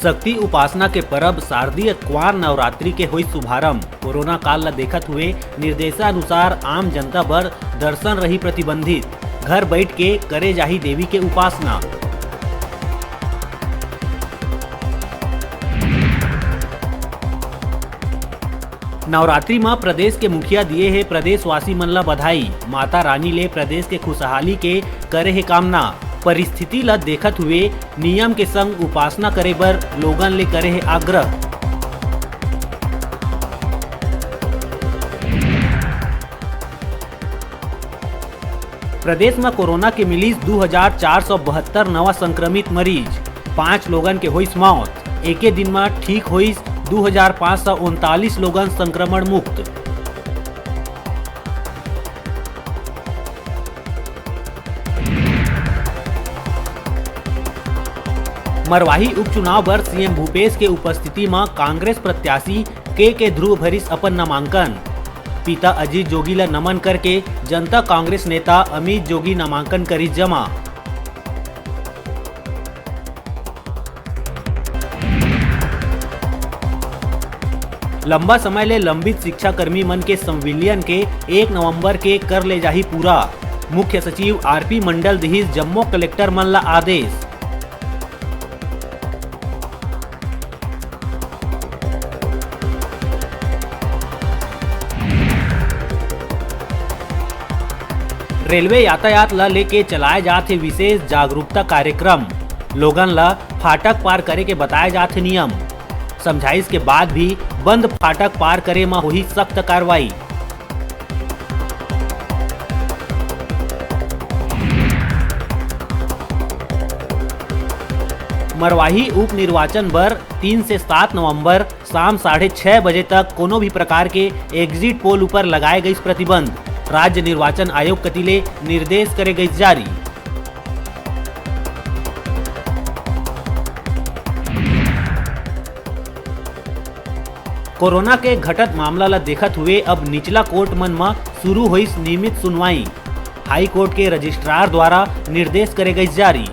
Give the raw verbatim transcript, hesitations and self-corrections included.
शक्ति उपासना के परब शारदीय क्वार नवरात्रि के होइस शुभारंभ। कोरोना काल ल देखत हुए निर्देशानुसार आम जनता बर दर्शन रही प्रतिबंधित। घर बइठ के करे जाही देवी के उपासना। नवरात्रि म प्रदेश के मुखिया दिए हे प्रदेशवासी मन ल बधाई। माता रानी ले प्रदेश के खुशहाली के करे हे कामना। परिस्थिति ल देखत हुए नियम के संग उपासना करे बर लोगन ले करे हे आग्रह। प्रदेश म कोरोना के मिलिस दू हजार चार सौ बहत्तर नवा संक्रमित मरीज, पांच लोगन के होइस मौत। एके दिन म ठीक होइस दू हजार पांच सौ उनतालीस लोगन संक्रमण मुक्त। मरवाही उपचुनाव बर सीएम भूपेश के उपस्थिति म कांग्रेस प्रत्याशी के के ध्रुव भरिस अपन नामांकन। पिता अजीत जोगी ल नमन करके जनता कांग्रेस नेता अमित जोगी नामांकन करिस जमा। लंबा समय ले लंबित शिक्षाकर्मी मन के संविलियन के एक नवंबर के कर ले जाही पूरा। मुख्य सचिव आरपी मंडल दिहिस जम्मो कलेक्टर मन ला आदेश। रेलवे यातायात ला लेके चलाए जात हे विशेष जागरूकता कार्यक्रम। लोगन ला फाटक पार करे के बताए जात हे नियम। समझाइश के बाद भी बंद फाटक पार करे म होही सख्त कार्रवाई। मरवाही उपनिर्वाचन बर तीन से सात नवंबर शाम साढ़े छह बजे तक कोनो भी प्रकार के एग्जिट पोल ऊपर लगाए गइस प्रतिबंध। राज्य निर्वाचन आयोग कति ले निर्देश करे गइस जारी। कोरोना के घटत मामला ल देखत हुए अब निचला कोर्ट मन म शुरू होइस नियमित सुनवाई। हाई कोर्ट के रजिस्ट्रार द्वारा निर्देश करे गइस जारी।